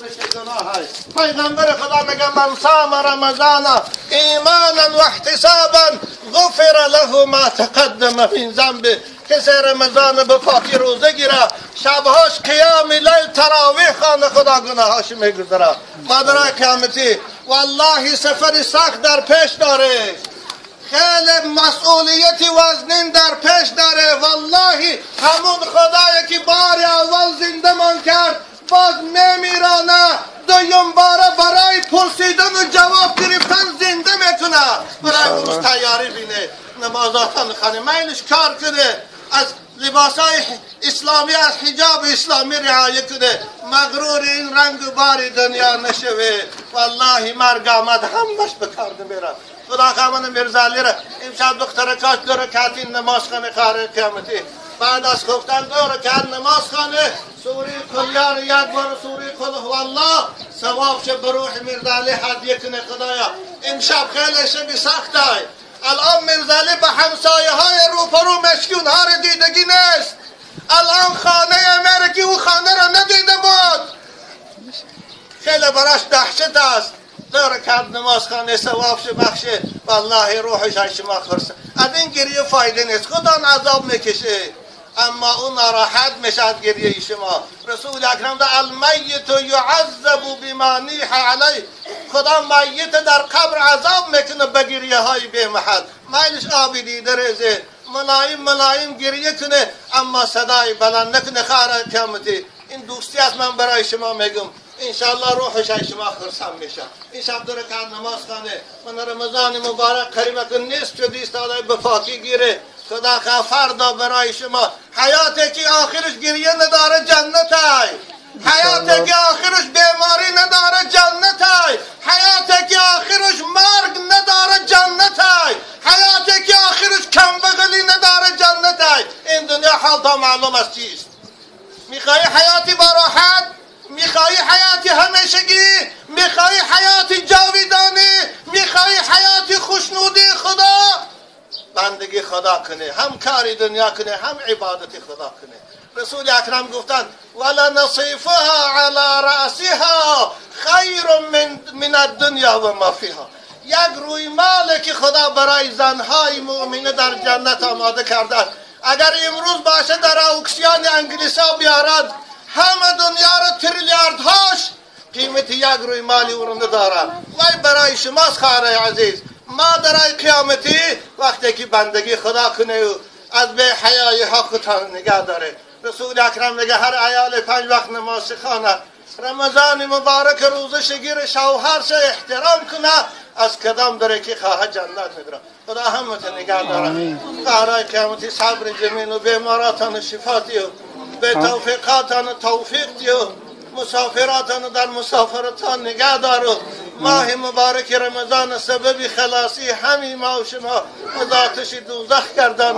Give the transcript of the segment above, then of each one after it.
آمرزش گناه است. پیغمبر خدا میگه من صام رمضان ایمانا و احتسابا غفر له ما تقدم من ذنبه. کسی رمضان به پاکی روزه گیره، شبهاش قیام لیل تراویح خانه، خدا گناهاش میگذره. مادرای قیامتی والله سفر سخت در پیش داره، خیلی مسئولیتی وزنین در پیش داره. والله همون خدایی که بار اول زنده من کرد باز میمیرانه، دویم باره برای پرسیدن و جواب گرفتن زنده میکنه. برای اون روز تیاری بینه، نمازاتان خانه میلش کار کنه، از لباسای اسلامی، از حجاب اسلامی رعایت کنه، مغرور این رنگ و بار دنیا نشوه. والله مرگ آمد همش به کار نمیره. خدا خامن میرزالی را امشب دخترکاش دو رکعت نماز خانه خاره قیامتی، بعد از خفتن دو رکعت نماز خانه، سوره قلیار یک بار سوره قل هو الله ثواب شه به روح میرزالی هدیه کنه. خدایا امشب خیلی شب سخت های. الان میرزالی به همسایه های روپرو مشکی اونها را دیدگی نیست. الان خانه امرکی او خانه را ندیده بود، خیلی براش دهشت است. دو رکعت نماز خانه ثواب شه بخشه، والله روحش از شما خرسه. از این گریه فایده نیست، خدا عذاب میکشه اما اون ناراحت میشه از گریه شما. رسول اکرم ده المیت یعذب بما نیح علیه، خدا میت در قبر عذاب میکنه به گریه های به محل. میلش آبی دیده ریزه، ملایم ملایم گریه کنه اما صدای بلند نکنه. خواهر قیامتی این دوستی از من برای شما میگم، انشالله روحش از شما خرسان میشه. این شب دو رکعت نماز خانه من رمضان مبارک قریب که نصف شده ایستاده به پاکی گیره. خدا خواه فردا برای شما حیاتی که آخرش گریه نداره جنت های، حیاتی که آخرش بیماری نداره جنت های، حیاتی که آخرش مرگ نداره جنت های، حیاتی که آخرش کمبغلی نداره جنت های. این دنیا حال تا معلوم است چیست. میخوای حیاتی با راحت، میخوای حیاتی همیشگی، میخوای حیاتی جاویدانی، میخوای حیاتی خوشنودی خدا، بندگی خدا کنه، هم کاری دنیا کنه، هم عبادت خدا کنه. رسول اکرم گفتند ولا نصیفها علی رأسها خیر من الدنیا و ما فیها. یک روی مال که خدا برای زنهای مؤمنه در جنت آماده کرده، اگر امروز باشه در اوکسیان انگلیسا بیارد، همه دنیا را تریلیاردهاش قیمت یک روی مالی او رو نداره. وای برای شماست خواهرای عزیز، مادرای قیامتی وقتی که بندگی خدا کنه و از به حیای ها خودتان نگه داره. رسول اکرم میگه هر عیال 5 وقت نماز خانه، رمضان مبارک روزه شگیر شوهرش احترام کنه، از کدام داره که خواه جنت میدره. خدا همت نگه داره. خواهرای قیامتی صبر جمیل و بیماراتان شفا دیو، به توفیقاتان توفیق دیو، مسافراتان در مسافرتان نگه دارو. ماه مبارک رمضان سبب خلاصی همین ما و شما از آتش دوزخ کردن.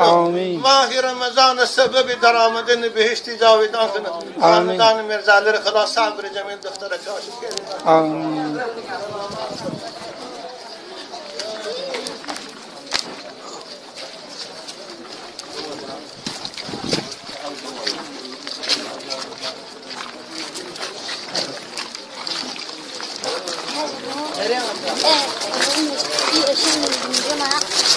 ماه رمضان سبب درآمدن بهشت جاویدان کنه. خاندان میرزالی خدا صبر جمیل دختر کاشف کرد. آمین. الجمعة.